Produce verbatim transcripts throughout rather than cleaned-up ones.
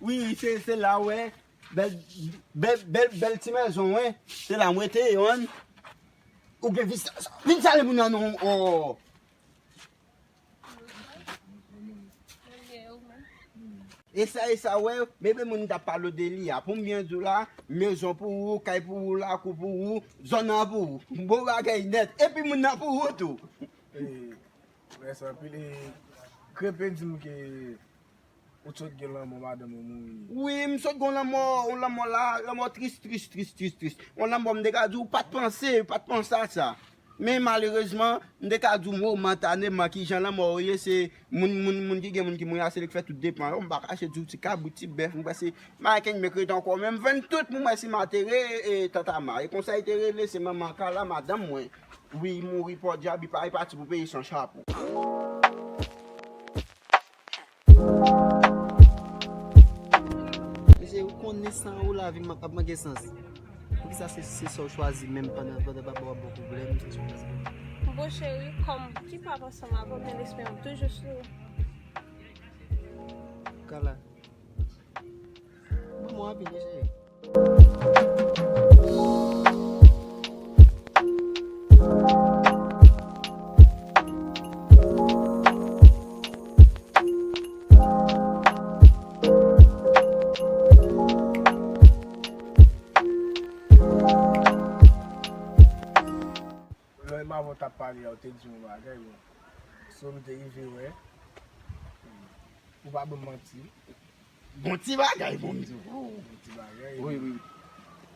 Wi, se, se la, wè. Bèl, bèl, bèl, bèl ti mezon, wi. Se la m rete, yon. Ou gen vin sa, vin sale moun nan non, oh. E sa, e sa, wè, bebe moun t ap pale de li a. Pou m byen di w la, mezon pou ou, kay pou ou, lakou pou ou, zòn nan pou ou. Bon bagay nèt. Epi moun nan pou ou tou. Mèsi anpil. E, Krepe di m ke ou t sot gen lanmò madanm ou mouri. Wi, m sot gen lanmò, yon lanmò la, lanmò tris, tris, tris, tris, tris. Yon lanmò m te ka di w pa t panse, pa t panse a sa. Men malerezman, m te ka di w momantaneman kijan lanmò yo ye, se moun, moun, moun ki gen moun ki mouri a, se li k fè tout depan yo. M pa kache di w ti kabrit, ti bèf, m kwè se makenn mèkredi ankò, men m vann tout pou m wè si m antere, e, tanta ma. E konsa li te rele, se manman Kala, madanm mwen. Wi, mouri pòdya, li pa, li pati pou peyi san chapo. Mesye, ou konnen san ou lavi m ap manke sans. Poukisa se, se sa w chwazi menm pandan, pandan papa w ap ba w pwoblèm, se sa w chwazi? Bon cheri, kòm ki papa ansanm avè w, men lespri m toujou sou ou. Kala. Bon, mwen anpil, wi, cheri. Lè m avè w t ap pale a, ou te di yon bagay, bon. So, m te rive wè. Ou pa ban m manti. Bon ti bagay, bon, m di w. Bon ti bagay. Wi, wi.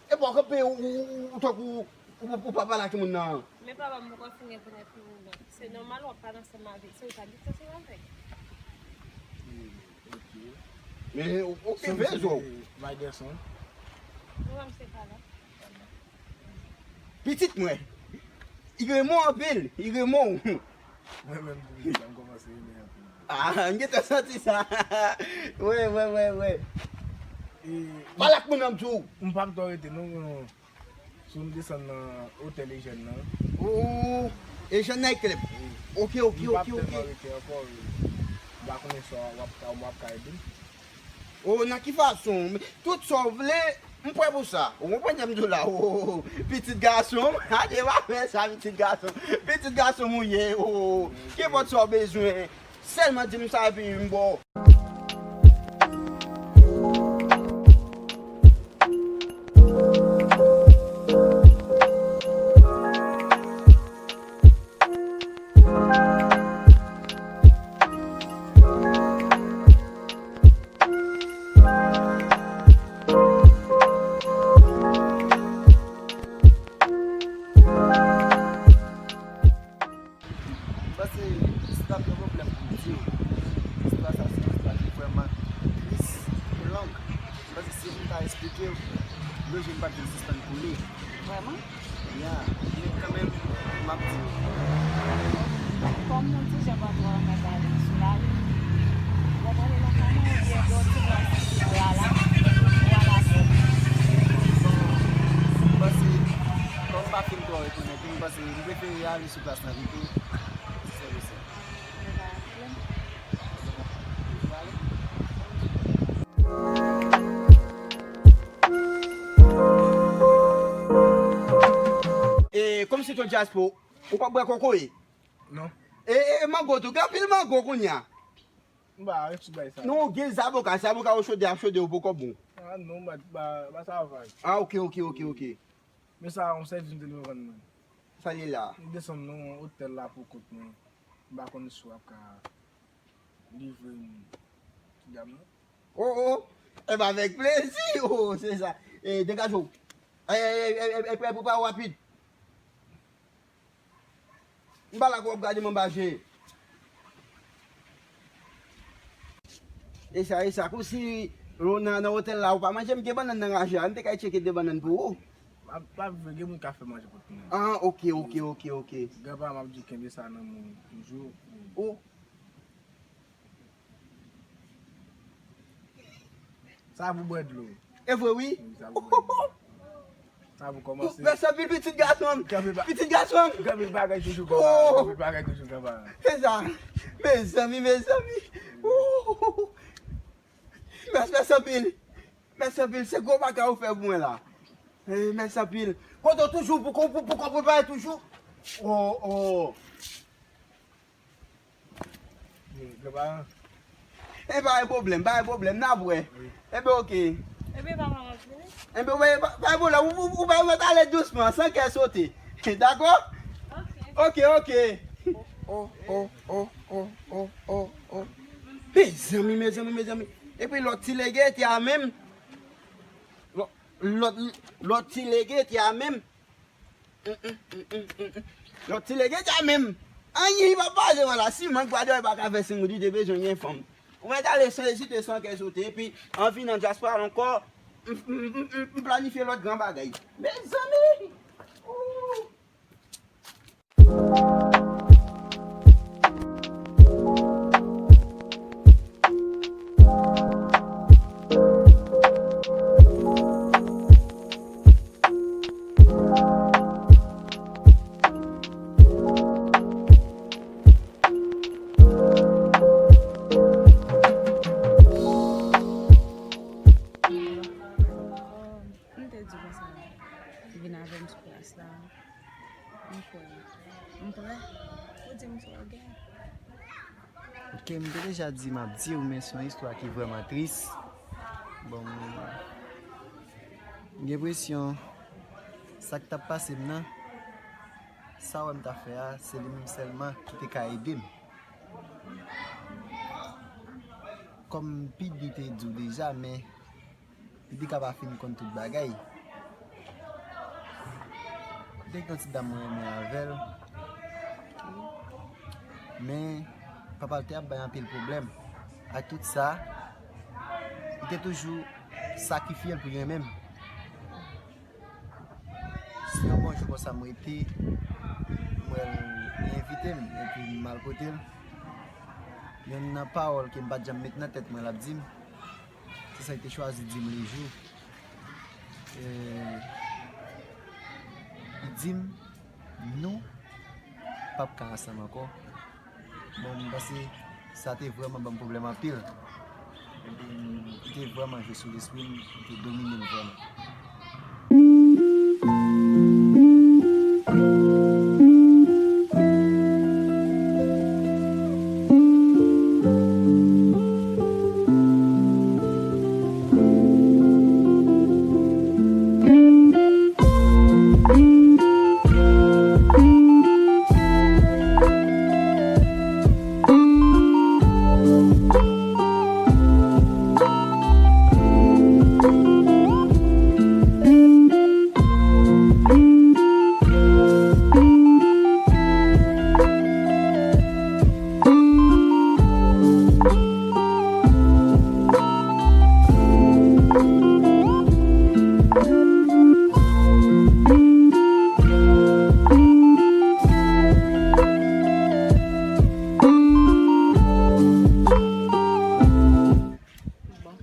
E bò kanpe ou, ou, ou, ou tankou ou, ou, ou pa pale ak moun nan. Men papa m poko fin rekonèt moun nan. Se nòmal w ap pale ansanm avè l. Se ou k abite ansanm avè l. Hmm, ok. Men ou, ou kenbe zo. Mike Gerson. Mwen menm se Kala. Pitit mwen. Li renmen w anpil. Li renmen w. Mwen menm tou, m kòmanse renmen anpil. Ah, m gentan santi sa. Wi, wi, wi, wi. E, pale ak moun nan m di w. M p ap twò rete, non, non. Si m desann nan otèl Ejèn nan. Oh, Ejèn Night Club. Wi. Ok, ok, ok, ok. M p ap tèlman rete ankò, wi. M pa konnen si w ap ka, w ap ka ede m. Oh, nan ki fason? Tout sa w vle, m prè pou sa. Ou konprann sa m di w la? Oh, pitit gason m, ale pa fè sa, pitit gason. Pitit gason m ou ye, oh. Kenpòt sa w bezwen, sèlman di m sa epi m ba w. M panse se pa t yon pwoblèm pou m di w. Istwa sa se yon istwa ki vrèman tris, long. M panse si m ta esplike w, dlo je m p ap janm sispann koule. Vrèman? Ya, men kanmenm, m ap di w. Kòm nou di, jan pa twò renmen pale sou lari. Ou konprann, e nan fanmi oubyen gen yon ti plas ki pou al la, ou al avè l. M panse, kòm m pa fin twò rekonèt ou, m panse m prefere ale sou plas la pito, si se posib. E, kòmsi ton dyaspo, ou pa bwè kokoye? Non. E, e, e mango tou, gen anpil mango kounye a. M pa arete sou bay sa. Non, gen zaboka, zaboka yo chode, ap chode, yo poko bon. Ah, non, ba, ba, ba sa va. Ah, ok, ok, ok, ok. Men sa, yon sèvis m te dwe vann mwen. Sa li la? M desann nan otèl la pou kont mwen. M pa konn si w ap ka livre m ti dam nan. Oh, oh. E ben, avèk plezi. Oh, se sa. E, degaje w. E, e, e, e, e, prepare w rapid. M pa la pou w ap gade m anba je. E sa, e sa. Kòmsi, ou nan, nan otèl la, ou pa manje, m gen bannann nan raje a. M te kay tcheke de bannann pou ou. Pa, pa vre, gen moun ka fè manje pou tout moun. Ah, ok, ok, ok, ok. Granpa m ap di kenbe sa nan men w toujou. Oh. Sa pou bwè dlo. E vre, wi. Wi, sa pou bwè dlo. Sa pou kòmanse. Mèsi anpil, pitit gason m. Pitit gason m. Gen anpil bagay toujou kòmanse. Oh. Gen anpil bagay toujou kòmanse. Se sa. Mezanmi, mezanmi. Oh. Mèsi anpil. Mèsi anpil. Se gwo bagay ou fè pou mwen la. Eh, mèsi anpil. Kote w toujou pou, pou, pou, pou konprann bagay toujou? Oh, oh. E pa gen pwoblèm, pa gen pwoblèm, n ap wè. Enben, oke. Enben, papa, m ap vini. Enben, pa, pa, pa gen pwoblèm, ou, ou, ou pa mèt ale dousman, san kè sote. Dakò? Oke. Oke, oke. Oh, oh, oh, oh, oh, oh, oh, oh. Mezanmi, mezanmi, mezanmi. Epi lòt ti lege te a menm. Lòt, lòt, lòt ti lege te a menm. Lòt ti lege te a menm. Anyen pa pase wè la. Si mank pa dèyè pa ka fè sengou, li te bezwen gen fanm. Ou mèt ale san ezite, san kè sote. Epi, an vin nan dyaspora ankò, m, m, m, m, m planifye lòt gran bagay. Mezanmi! Ooh! M te di konsa, vin avè m sou plas la. M kwè. M prè. Ou di m sa w gen. Ok, m te deja di m ap di w, men se yon istwa ki vrèman tris. Bon, m gen enpresyon sa k t ap pase m nan, sa w wè m ta fè a, se li menm sèlman ki te ka ede m. Kòm Pidi te di w deja, men Pidi ka pa fin konn tout bagay. Li te gen yon ti dam mwen renmen avè l. Men, papa l te ap bay anpil pwoblèm. Ak tout sa, li te toujou sakrifye l pou l renmen m. Se yon bon jou konsa m rete, m wè l, li envite m, epi m al kote l. Youn nan pawòl ke m pa t janm met nan tèt mwen, l ap di m, se sa l te chwazi di m le jou. E, li di m, nou p ap ka ansanm ankò. Bon, m panse sa te vrèman ban m pwoblèm anpil. Epi, li te vrèman jwe sou lespri m, li te domine m vrèman. Bon,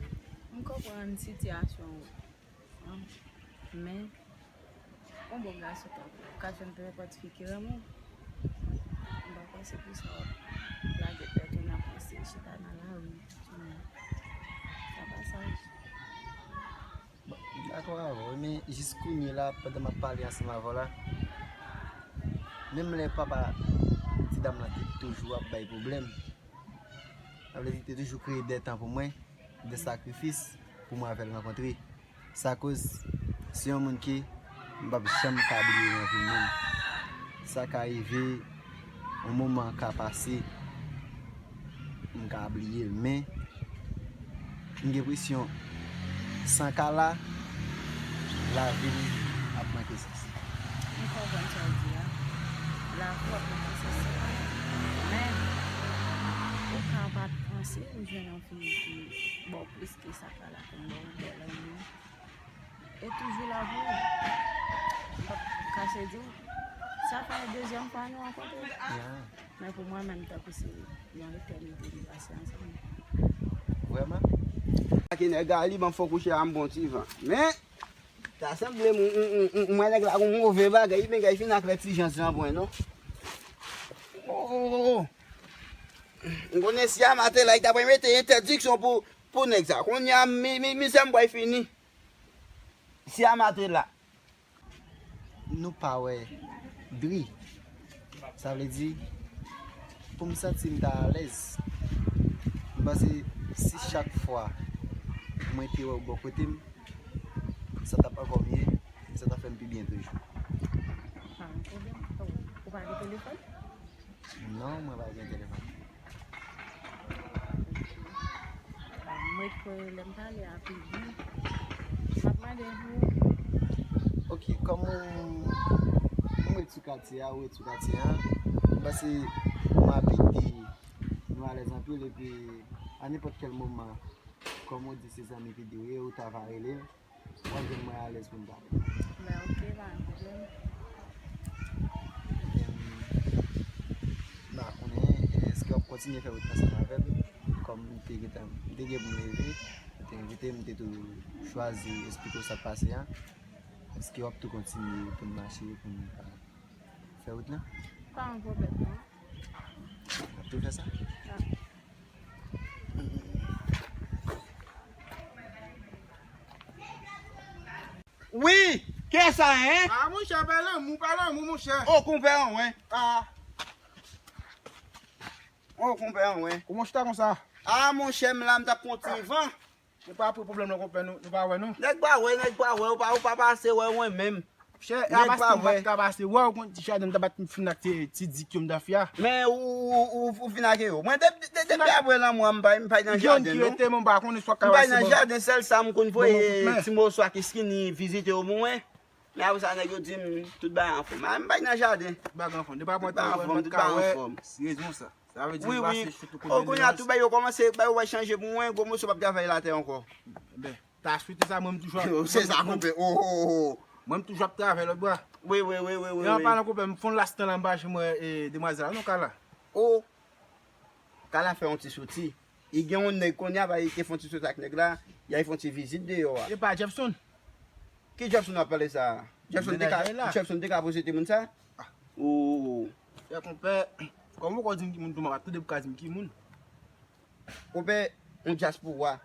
m konprann sitiyasyon w, men yon bon gason tankou w ka jwenn nenpòt fi ki renmen w. M pa panse pou sa w ap lage tèt ou nan panse chita nan lari, di moun sa pa saj. Bon, m dakò avè w, men jis kounye la, pandan m ap pale ansanm avè w la, menm lè papa ti dam lan te toujou ap bay pwoblèm, sa vle di, li te toujou kreye dè tan pou mwen, dè sakrifis pou mwen avè l rankontre. Sa koz, se yon moun ke m p ap janm ka bliye nan vi m menm. Sa ka rive, yon moman ka pase, m ka bliye l, men m gen enpresyon, san Kala, lavi m ap manke sans. M konprann sa w di a. Lavi w ap manke sans. Men, ou ka pa t panse ou jwenn yon fi ki ba w plis ke sa Kala konn ba w, bèl renmen. E toujou la pou ou. M p ap kache di w, sa fè dezyèm fwa nou rankontre. Yeah. Men pou mwen menm, tankou se yon etènite nou pase ansanm. Vrèman? Ak nèg la, li ban fò kouche a m bon ti van. Men, ta sanble m, m, m, m, m wè nèg la gon move bagay, men gay fin ak lè ti jan san pwen, non. Oh, oh, oh. M konnen si a maten la, li ta pral mete entèdiksyon pou pou nèg sa. Kounye a, mi, mi, mizè m pral fini. Si Ama te la. Nou pa wè dri. Sa vle di, pou m santi m ta alèz, m panse si chak fwa mwen te wè w bò kote m, sa t ap ankò byen, sa t ap fè m pi byen toujou. Pa gen pwoblèm. Ou pa gen telefòn? Non, mwen pa gen telefòn. Mwen kwè lè m pale a pi byen. M ap mande pou. Ok, kòm ou, ou ret sou katye a, ou ret sou katye a, m panse m ap ede nou alèz anpil, epi a nenpòt kèl moman, kòm ou di se zanmi ki di w ye, ou ta va rele l. W ap jwenn mwen alèz pou n pale. Ben, ok, pa gen pwoblèm. Em, m pa konnen, èske w ap kontinye fè wout ansanm avè m, kòm m te gentan, m te gen pou m leve, ou te envite m, m te tou chwazi esplike w sa k pase a. Èske w ap tou kontinye pou n mache, pou n pa fè wout lan? Pa gen pwoblèm, non. W ap tou fè sa? Wi, kiyès sa, en? Ah, monchè, pa lanmou, pa lanmou, monchè. O, konpè an, wen. Ah. O, konpè an, wen. Kòman w chita konsa? Ah, monchè, m la, m t ap pran ti van. Nou pa pran pwoblèm nan, konpè, nou, nou pa wè, non. Nèg pa wè, nèg pa wè, ou pa, ou pa pase wè mwen menm. Chè, nèg pa wè. Pase wè, ou konn ti jaden m ta bat m fin ak ti, ti dik yo m ta fè a. Men ou, ou, ou, ou fin ak yo. Mwen, de-, de-, depi apre lanmò a, m pa, m pa nan jaden, non. Ki rete, men m pa konnen swa ka pase. M pa nan jaden, sèl sa m konn voye ti moso ak eskini vizite yo pou mwen. Men apre sa, nèg yo di m, tout bagay anfòm. A, m pa nan jaden. Tout bagay anfòm. Depi apre lanmò a, m pa ka wè. Tout bagay anfòm. Se rezon sa. Sa vle di, wi, wi. Pase choutou kote. O, kounye a, tout bagay yo kòmanse, bagay yo pral chanje pou mwen, gwo moso p ap travay latè ankò. Ben, ta swete sa, mwen, m toujou ap, se sa, konpè. O, o, o. Mwen, m toujou ap travay lòt bra. Wi, wi, wi, wi, wi. E an palan, konpè, m fè yon las tan la, m pa janm wè, e, demwazèl la, non, Kala. O, Kala fè yon ti soti. Li gen yon nèg kounye a, ba, li te fè yon ti soti ak nèg la, y al fè yon ti vizit deyò a. E pa Jefferson? Ki Jefferson w ap pale sa a? Jefferson te ka, Jefferson te ka poze timoun sa? Ah. O. Fè konpè, kòman w di m ki moun tou, m ap tande pou ka di m ki moun. Konpè, yon dyaspora.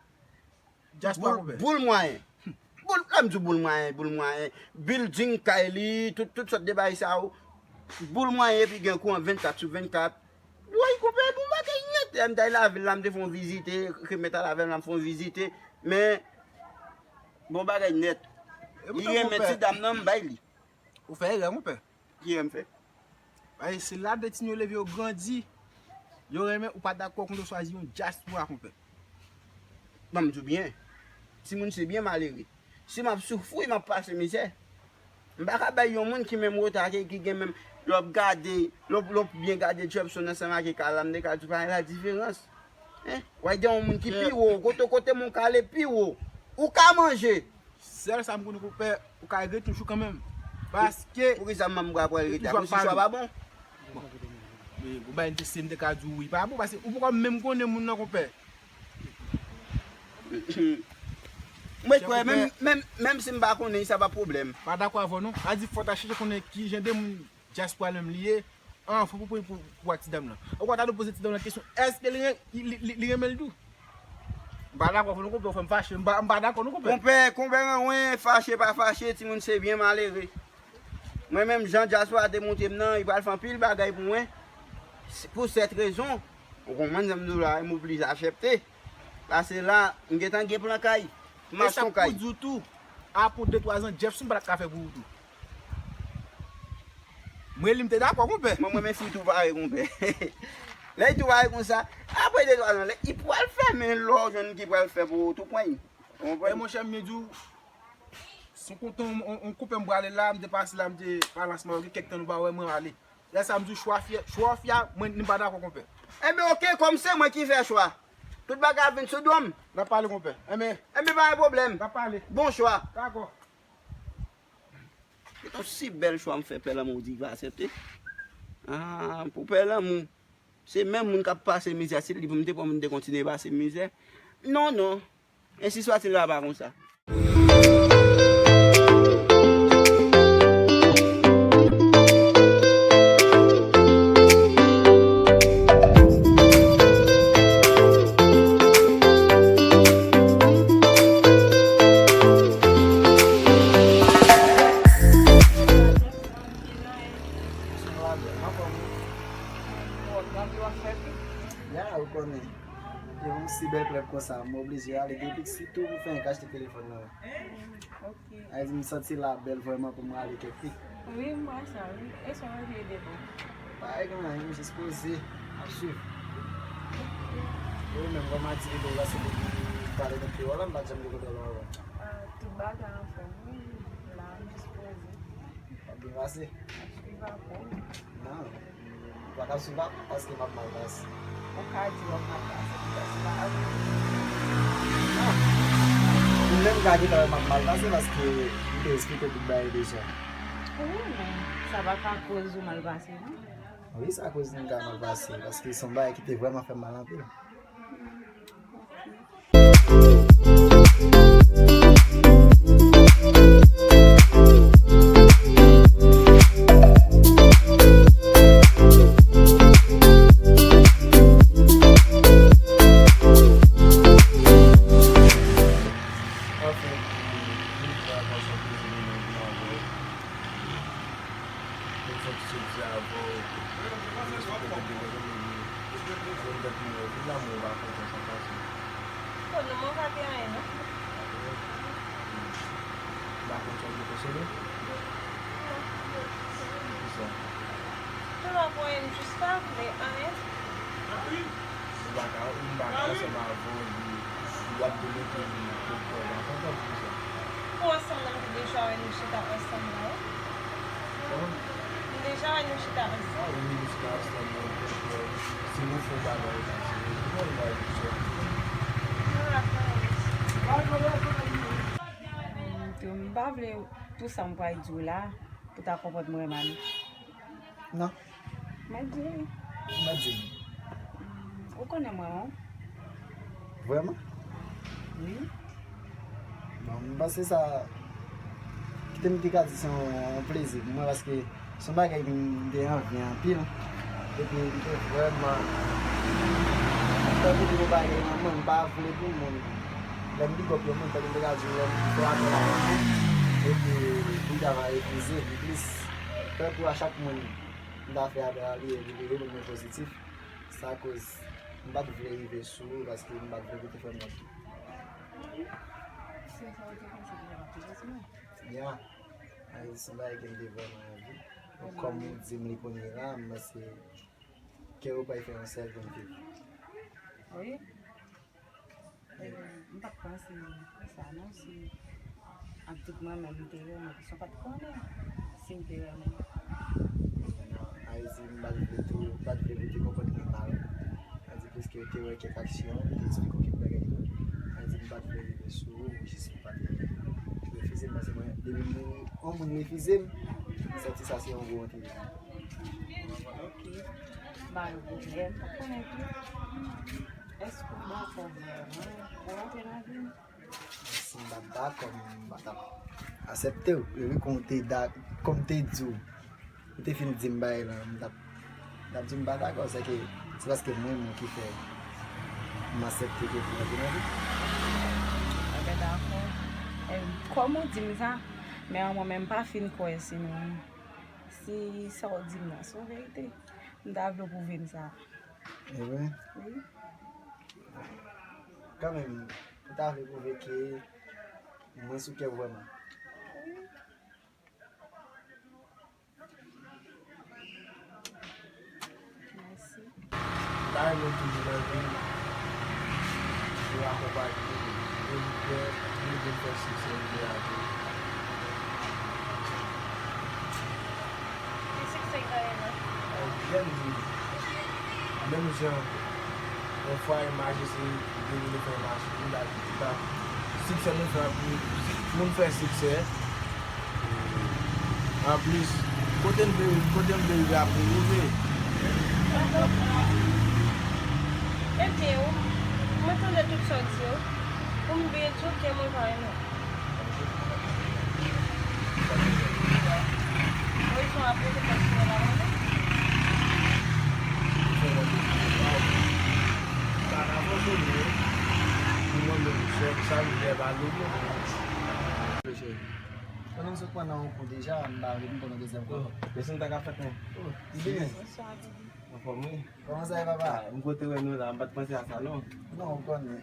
Dyaspora, konpè. Boul, boul mwayen. Boul, lè m di w boul mwayen, boul mwayen. Building kay li, tout, tout sòt de bagay sa yo. Boul mwayen, epi gen kouran vennkat sou vennkat. Woy, konpè, bon bagay nèt. Lè m t al lavil la, m te fè yon vizite, ke mèt a lavil la, m fè yon vizite. Men, bon bagay nèt. Li renmen ti dam nan, m bay li. Ou fè erè, konpè. Ki erè m fè? Paske se la de timoun yo leve, yo grandi. Yo renmen, ou pa dakò kounye a w chwazi yon dyaspora, konpè. Ban m di w byen. Timoun se byen malere. Si m ap soufri, m ap pase mizè. M pa ka bay yon moun ki menm wotè ke, ki gen menm, lè w ap gade, lè w, lè w byen gade Jefferson ansanm ak Kala, m te ka di w pa gen la diferans. Hein? W ap gen yon moun ki pi wo, kote, kote moun ka ale pi wo. Ou ka manje. Sèl sa m konnen, konpè, ou ka ret yon jou kanmenm. Paske. Poukisa m pral rete? Akoz chwa pa bon? Bon. Men, ou bay m te, si m te ka di w wi, pa bon, paske ou poko menm konnen moun nan, konpè. Mwen kwè, menm, menm, menm si m pa konnen, sa pa pwoblèm. Pa dakò avè w, non. A di, fò w ta chèche konnen ki jan de moun dyaspora menm li ye. An, fò pou, pou, pou, pou ak ti dam nan. Ou konn ta dwe poze ti dam nan kesyon, èske li ren-, li, li, li, li renmen l tou? M pa dakò, non, konpè, ou fè m fache. M pa, m pa dakò, non, konpè. Konpè, konpè, mwen, fache, pa fache, timoun se byen malere. Mwen menm, jan dyaspora te montre m nan, li pral fè anpil bagay pou mwen. Se, pou sèt rezon, ou konprann sa m di w la, m oblije aksepte. Paske la, m gentan gen plan kay. M achte yon kay. E sa pou di w tou, apre de twa zan, Jefferson pa t ap ka fè pou ou tou. Mwen, li, m te dakò, konpè. Mwen, mwen, men fi tou pare, konpè. Lè li tou pare konsa, apre de twa zan, lè, li pral fè, men lè w jwenn ki pral fè pou ou tou pran. Ou konprann? E monchè, m byen di w, si w kontan, on, on, on koupe m prale la, m te pase la, m te pale ansanm avè w, gen kèk tan nou pa wè, mwen ale. Lè sa m di w chwa fi, chwa fi a, mwen, m pa dakò, konpè. Enben, oke, kòm se mwen ki fè chwa. Tout bagay ap vin sou do m. N ap pale, konpè. Enben. Enben, pa gen pwoblèm. N ap pale. Bon chwa. Dakò. Se yon si bèl chwa m fè, Pè Lanmou di li va aksepte. Ah, pou Pè Lanmou, se menm moun k ap pase mizè, si li pou m te pran, m te kontinye pase mizè. Non, non. Ensi swa ti la pa konsa. Sa, m oblije ale depi sitou m fenk achte telefòn nan. Ok. Ay, m santi la bèl vrèman pou m ale kèk pi. Wi, m wè sa, wi. E sa w vle de bon? Pa gen anyen, m jis poze, ap swiv. E ou menm, kòman aktivite w la, se depi pale nan kreyòl la, m pa t janm gen kote w anvan? Ah, tout bagay anfòm, wi. La, m jis poze. W ap byen pase? M ap swiv apre. Non. M pa ka swiv apre paske m ap mal pase. Ou ka di w ap mal pase, m pa swiv apre. Non. Ou menm ka gentan wè m ap mal pase paske m te esplike w tout bagay deja. Wi, men sa pa ka koz ou mal pase, non. Wi, sa koz m ka mal pase, paske se yon bagay ki te vrèman fè m mal anpil. Anfen, m fè ankò sòti pou mwen. Mwen fè ti soti avè w. Mwen sou kote de mwen, mwen vin. Mwen tèt mwen, vin la, mwen pa kontan sa pase. Bon, non, mwen pa gen anyen, non. M pa konn sa w te konsole? Non. Poukisa? Tou la pou anyen, m jis pa vle anyen. Ou pa ka, ou pa ka ansanm avè w, li, li ap demontre li pou kò l pa kontan pou sa. Pou ansanm nan, m te deja wè nou chita ansanm la, wi. Kòman? M deja wè nou chita ansanm. Wi, nou chita ansanm, men, si nou fè bagay, sa se, nou fè bagay pou sa. Nou la fè anyen. M pa vle tout sa m pral di w la, pou ta konprann m vrèman, non. Non. Mèt di. Mèt di. Ou konnen mwen, wi. Vrèman? Wi. Bon, m panse sa, kite m te ka di se yon, yon plezi pou mwen, paske se yon bagay m te anvi anpil. Epi m te vrèman, tankou di yon bagay nan mwen, m pa vle pou moun. Lè m big up yon moun, tankou m te ka di w, lè m fè apèl a yon moun, epi li ta va refize, m plis pè pou a chak moun m ta fè apèl a li, epi li reponn mwen pozitif. Sa koz m pa t vle rive sou ou, paske m pa t vle pou te fè m mal. Se sa w te panse ki te ap rive sou mwen? Ya. Ay, se yon bagay ke m te vrèman anvi. Kòm ou di m li kounye la, m panse kè yo pral fè yon sèl pou m viv. Wi. Eh, m pa t panse sa non, si ak tout mwen menm m te renmen, paske w pa t konnen si m te renmen. Ayiti, m pa t vle tou, m pa t vle pou te konprann mwen mal. Sa di, piske yo te wè kèk aksyon, yo te eksplike w kèk bagay tou. Sa di, m pa t vle rive sou ou, jis ou pa t refize m, paske mwen, depi m, yon moun refize m, m santi sa se yon gwo entèvou. Ok. M pa gen pwoblèm. Ou konnen tou. Èske w dakò vrèman pou w rantre nan vi m? Si m pa t dakò, m pa t ap aksepte w. Epi kon w te da-, kon m te di w, ou te fin di m bagay la, m t ap, m t ap di m pa dakò. Se ke, se paske mwen menm ki fè m aksepte ke pou w rantre nan vi m. Ebyen, dakò. E, kòm ou di m sa, men an mwen menm pa fin kwè si nou, si sa w di m nan se yon verite. M ta vle w pwouve m sa. E vre? Wi. Kanmenm, ou ta vle pwouve ke mwen sou kè w vrèman? Wi. Mèsi. M ta renmen w toujou nan vi m. Ou akonpaye m, e m kwè nou vin fè siksè nou vle a tou. Ki siksè w ta renmen? Jan m di, menm jan yon fwaye mache se de moun fè mache, m ta, m ta, siksè nou fè pou moun fè siksè. Anplis, kote n vle, kote n vle rive ap rive. Ebyen, mwen tande tout sa w di yo. Pou m byen di w, kè mwen pa renmen w. Mwen jan ap rete kòmsi mwen pa renmen w. M pa ka fonksyone pou mwen menm, sèl sa m vle ba nou. Konnen m sot pran nan yon kou deja, m pa vle m pran yon dezyèm kou. Oh, men si m ta ka fèt, men. Oh, m byen. Bonswa, Bibi. Anfòm, wi. Kòman sa ye, papa? Ah, m kontan wè nou la, m pa t panse a sa, non. Non, ou konnen.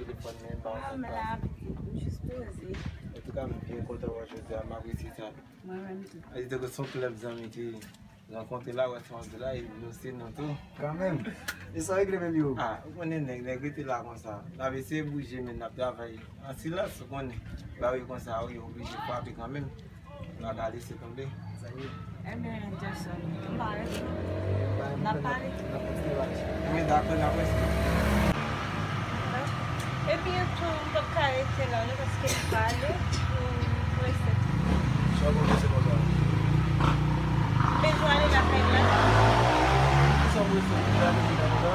telefòn, men m pa konn sa k pase. Ah, men la, pitit, m jis poze. Antouka, m byen kontan wè w jodi a, m apresye sa. Mwen menm tou. Li te gen son klèb zanmi ki rankontre la, wè sa m ap di la, e nou se nou tou. Kanmenm. E sa w regle menm yo? Ah, ou konnen nèg, nèg rete la konsa. N ap eseye bouje, men n ap travay an silans, ou konnen. Ba wi konsa, wi, oblije frape kanmenm. Nou pa ka lese tonbe. Sa ye. Ebyen, Jackson, m pa rete. N ap pale. N ap kontinye pale. Ebyen, dakò, n ap rete. Ebyen, tou, m p ap ka rete la, non, paske m pale, m prese. Sa w prese konsa? M bezwen ale lakay mwen. Kisa w prese? Ou deja prese konsa?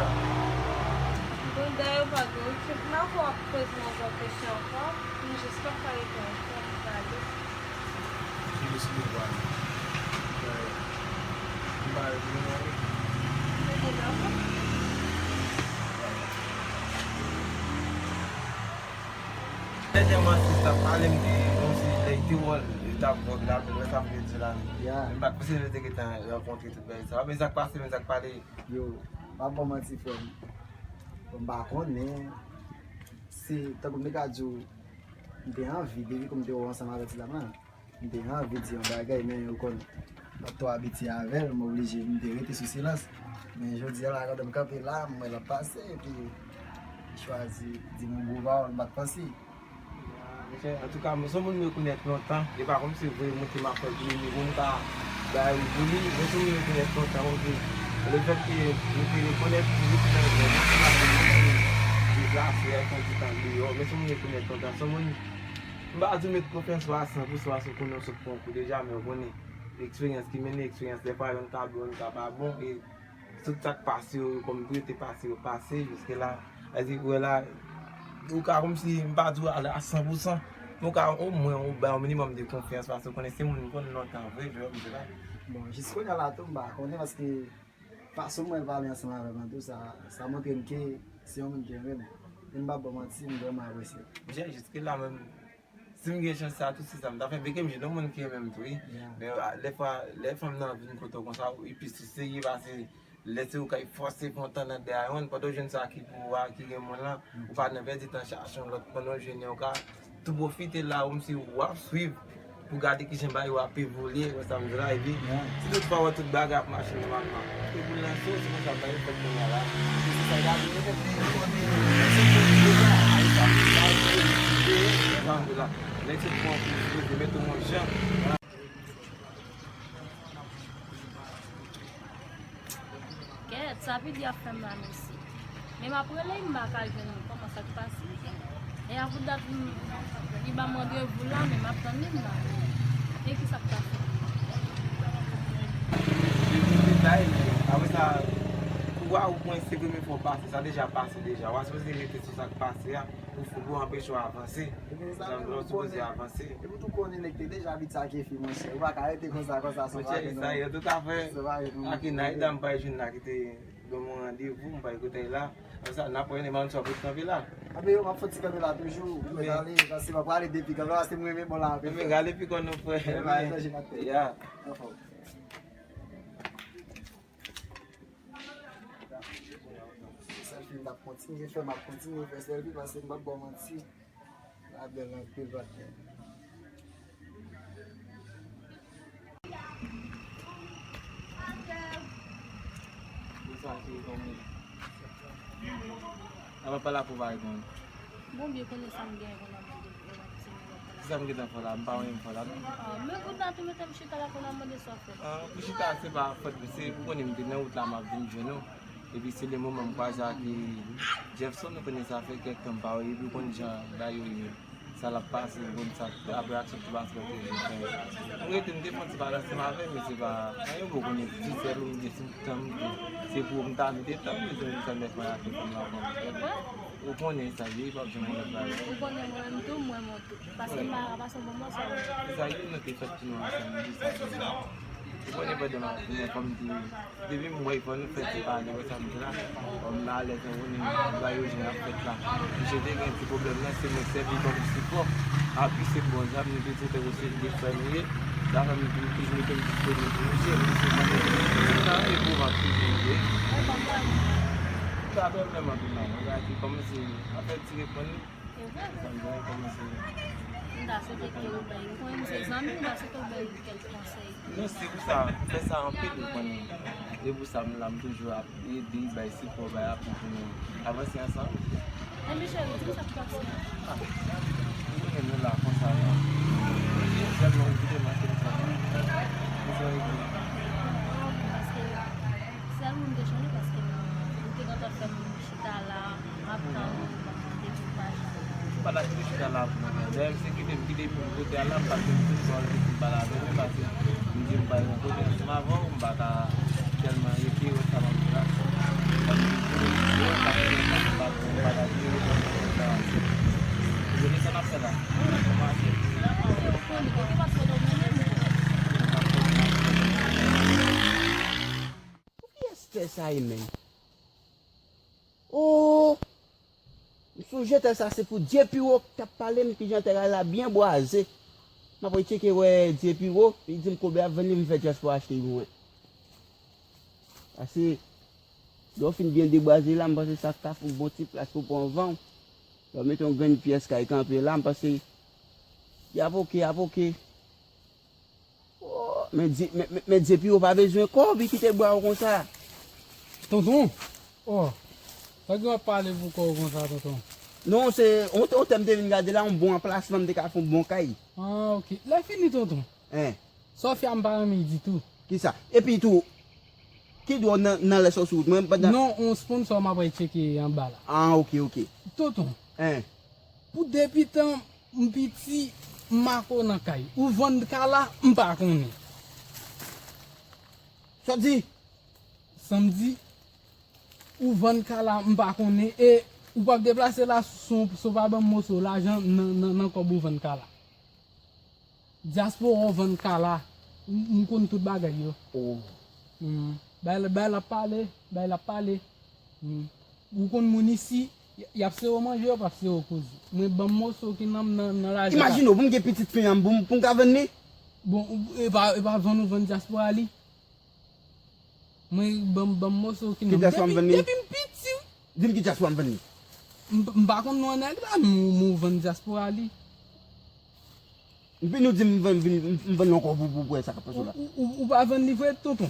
Bon, dayè, pa gen okenn, m pa fè w ap poze m ankò kesyon ankò. M jis p ap ka rete ankò, m pale. Ki deside pale. Mwen pa rete, mwen ale. Mwen te dakò. Dènyèman, sis t ap pale, m te kòmsi lè li te wè l, li t ap vòg la, men wè sa m vle di la. Ya. M pa t panse nou te gentan rankontre tout bagay sa. Men sa k pase, men sa k pale. Yo, pa ban manti, frè m. Bon, m pa konnen. Se, tankou m te ka di w, m te anvi, depi ke m te wè w ansanm avèk ti dam lan. M te anvi di yon bagay, men ou konn, m pa t twò abitye avè l, m oblije, m te rete sou silans. Men jodi a la, pandan m kanpe la, m wè l ap pase, epi m chwazi di m yon gwo pawòl, m pa t panse. Mesye, antouka, mwen se yon moun m rekonèt lontan, e pa kòmsi vre monte m ap fè pou li, ni pou m ta bay ou pou li, mwen se yon moun m rekonèt lontan, kòmsi lefètke m te rekonèt, m rekonèt, mwen se yon moun ki deplase, fè yon ti tan deyò, mwen se yon moun m rekonèt lontan, se yon moun M pa di w met konfyans ou a san pou san, paske w konnen w sot pran kou deja, men w konnen eksperyans ki mennen eksperyans, dèfwa yonn ka bon, yonn ka pa bon, e tout sa k pase yo, kòm pou yo te pase, yo pase, jiske la, sa di, ou wè la, ou ka kòmsi, m pa di w a, a san pou san, men w ka omwen, ou bay yon minimòm de konfyans, paske w konnen se moun m konn lontan vre, jan w di la. Bon, jis kounye a la tou, m pa konnen, paske fason mwen pale ansanm avè m lan tou, sa, sa montre m ke se yon moun ki renmen m. E m p ap ba w manti, m vrèman apresye l. Monchè, jiske la menm, si m gen chans sa tou, se sa m ta fè. Byenke m jwenn yon moun ki renmen m tou, wi. Men, a, dèfwa, lè fanm nan vin kote w konsa, li plis serye pase lè se ou k ap fòse fè yon tannant dèyè yon, pandan w jwenn sa ki pou ou a, ki gen moun lan, ou pa nan pèdi tan chache yon lòt, pandan w jwenn yon ka tou pwofite la, ou m si w ap swiv pou gade kijan bagay yo ap evolye, wè sa m di la, epi si tout fwa w wè tout bagay ap mache nòmalman, e pou lanse w, se konsa bagay yo fèt kounye a la. Se sa, gade, yo fèt, yo fèt, yo fèt, sa m di la, nèg se pran pou sipoze mete w yon jan. Kèt, sa Pidi ap fè m la, mesye. Men m ap rele, m pa ka jwenn li. Kòman sa k pase? E a pou dat m, li ban m randevou la, men m ap tann li m la. E ki sa k pase? Li di detay, men apre sa, kou a ou pran se premye fwa w pase, sa deja pase deja. W a sipoze rete sou sa k pase a. Pou, pou anpeche w avanse. Ebyen, sa menm, ou konnen. Epi w tou konnen nèg te deja abitye ak fi, monchè. Ou pa ka rete konsa, konsa, san pa gen non. Monchè, sa ye, antouka, frè. San pa gen non. Ak Naïda, m pral jwenn la ki te ban mwen randevou, m pral kote l la. Konsa, n ap wè, men m sot kanpe la. Anben, yo, m ap fè ti kanpe la toujou. Mwen ale, paske m ap prale depi kanpe, paske m renmen bò la anpil. Men rale pi kò non, frè. Ya. Anfòm. Sèlfi m t ap kontinye fè, m ap kontinye fè sèlfi paske m p ap ba w manti. La bèl anpil, patnè. Bonswa, cheri, kòman w ye? Apa pa la pou pa reponn. Bon, byen konnen sa m genyen pou nan mande pou yon ti minòt la. Kisa m gentan fè w la? M pa wè m fè w la, non. Ah, men ou ta tou mete m chita la pou nan mande sa w fè. Ah, pou chita, se pa fòt mwen, se ou konnen m te nan wout la, m ap vin jwenn ou. Epi se le moman m kwaze ak, eh, Jefferson, ou konnen sa fè kèk tan m pa wè, epi ou konn jan bagay yo ye. Sa l ap pase, ou konn sa, apre aksyon ki pase, ou te vin fè. M rete, m te fè yon ti pale ansanm avè l, men se pa anyen, ou konnen, ti sèl ou, m gen ti tan, m te, se pou m ta mete tan, m bezwen sa nèf mwen ak fanm la, bon. Ou konnen sa, wi, p ap janm gen lòt bagay. Ou konnen mwen menm tou, mwen mwen tou. Paske m pa ka pase yon bon moso. Se sa, wi, nou te fèt pou nou ansanm, wi, sa, wi. Ou konnen pandan m ap vini, kòm m te, depi m wè fò nou fè ti pale, wè sa m di la. Kòm m alèz, ou konnen bagay yo jan ap fèt la. Misye te gen ti pwoblèm nan, se mwen k sèvi kòm sipò. Apui se m bon zam, nou te di te se de frè nou ye. Sa fè m toujou mete m disponib pou misye, misye mande m, sa e pou m ap toujou ye. Sa fè m menm anpil nan mwen, sa ki kòmanse, an fèt, ti reponn li. Se vre. Sa m gen kòmanse. M ta swete ke ou bay, ou konnen m se zanmi, m ta swete ou bay kèk konsèy. Non, se pou sa, m fè sa anpil, ou konnen. E pou sa, m la, m toujou ap ede, bay sipò, bay apui pou nou avanse ansanm. Enben, cheri, di m sa k pase a. Ah, ou konnen nou la konsa, non. Sèlman ou kite m ap fè sa. Konsa, e pou. Paske, sèlman m te chanje, paske m te gentan fè m chita la, m ap tann ou, m ap tann ou, ou pa janm. M pa t ap kite chita la pou mwen. Dayè, m se kite m kite pou kote a la, m pa t vin pou m pale avè w, paske m di m pa yon kote ansanm avè w, m pa ka tèlman rete wè sa m ap di la. Sa m di pou m pa t vin pou m pale avè w, m pa t vin pou m pale avè w. Kote sa n ap fè la? Kòman se? Pou kiyès tè sa ye, menm? Oh! M sonje tè sa se pou Dye Piwo k t ap pale m kijan tè la byen bwaze. M ap retcheke wè Dye Piwo, li di m koube ap vann li, m fè dyaspora achte pou mwen. Pase, lè w fin byen debwaze la, m panse sa ka fè yon bon ti plas pou pran van w. Lè w mete yon grenn pyès kay kanpe la, m panse y ap oke, y ap oke. Oh, men Dye, men, men, men Dye Piwo pa bezwen kò w, li kite bwa w konsa. Tonton, oh, sa gen w ap pale pou kò w konsa, tonton? Non, se, on, on tè m te vin gade la, yon bon anplasman, m te ka fè yon bon kay. Ah, ok. Lè fini, tonton. Hein? Sofia, m pa renmen l ditou. Kisa? Epi tou, ki dwa w nan, nan lè sa w sou wout mwen, pandan... Non, on sponsor m ap al tcheke anba la. Ah, ok, ok. Tonton. Hein? Pou depi tan m piti, m mako nan kay. Ou vann ka la, m pa konnen. Sa w di? Sa m di, ou vann ka la, m pa konnen. E ou p ap deplase la, si w, si w pa ban m moso lajan nan, nan, nan kòb ou vann ka la. Dyaspora w vann ka la. M, m konn tout bagay yo. Oh. Hmm. Bay la, bay la pale, bay la pale. Hmm. Ou konn moun isi, y, y ap sere w manje, yo p ap sere w koze. Mwen ban m moso ki nan m nan, nan lajan. Imajine w, pou m gen pitit fi an, pou m, pou m ka vann li? Bon, ou, e pa, e pa vann ou vann dyaspora li? Mwen ban m, ban m moso ki nan m. Ki dyaspora m vann li? Depi, depi m piti. Di m ki dyaspora m vann li. M, m pa konn non nèg la, men ou, men ou vann dyaspora li. Epi nou di m vann, vin, m vann ankò pou, pou, pou wè sa k ap pase la. Ou, ou, ou pa vann li vre, tonton?